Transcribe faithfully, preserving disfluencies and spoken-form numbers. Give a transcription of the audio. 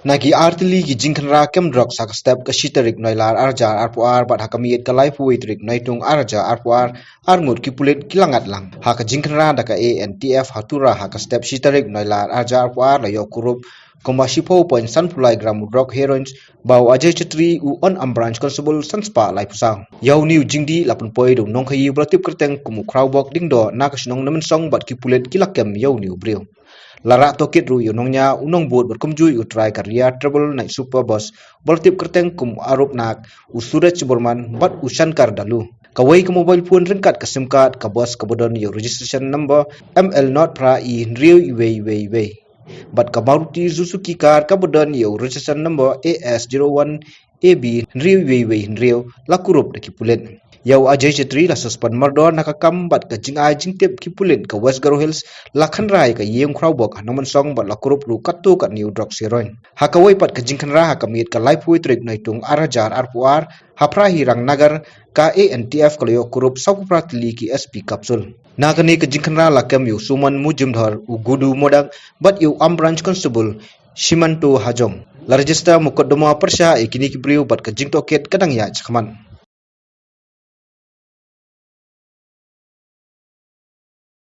Na ki artylli ki jingkhynra kem drok ha ka step ka shi tarik Nailar arhajar arphew ar bad ha ka miet ka laiphew wei tarik Naitung arhajar arphew ar, arngut ki pulit ki la ngat lang. Ha ka jingkhynra da ka A N T F ha Tura ha ka step shi tarik Nailar arhajar arphew ar la ïoh kurup kumba shiphew point san phew lai gram u drok heroin ba u Ajay Chetri u on am branch constable san spah laiphew saw. Ïa une u jingdih la pynpoi da u nongkhaïi ba la tip kyrteng kum u Khrawbok Diengdoh na ka shnong Nongmynsong bad ki pulit ki la kem ïa une u briew. La rah tohkit ruh ïa u nongñiah, u nongbud bad kumjuh u trai ka Ria Travel Night Super Bus ba la tip kyrteng kum u Arup Nak, u Suraj Subarman bad u Shankar Dalu. Kawei ka mobile phone ryngkat ka sim card, ka bus kaba don ïa u registration number M L not phra E hynriew wei wei wei bad ka Maruti Suzuki car kaba don ïa u registration number A S zero one A B hynriew wei wei hynriew la kurup da ki pulit. Ïa u Ajay Chetri la suspend mardor na ka kam bad ka jingai jingtip ki pulit ka West Garo Hills la khynra ïa ka ïing u Khrawbok ha Nongmynsong bad la kurup ruh katto katne u drok heroin. Ha kawei pat ka jingkhynra ha ka miet ka laiphew wei tarik Naitung arhajar arphew ar ha Phra Hirang Nagar, ka A N T F ka la ïoh kurup sawphew phra tylli ki S P capsule. Na kane ka jingkhynra la kem ïa u Suman Mujumdhar, u Gudu Modak bad ïa u am branch constable Shimanto Hajong. La register mukotduma pyrshah ïa kine ki briew bad ka jingtohkit ka dang ïaid shakhmat.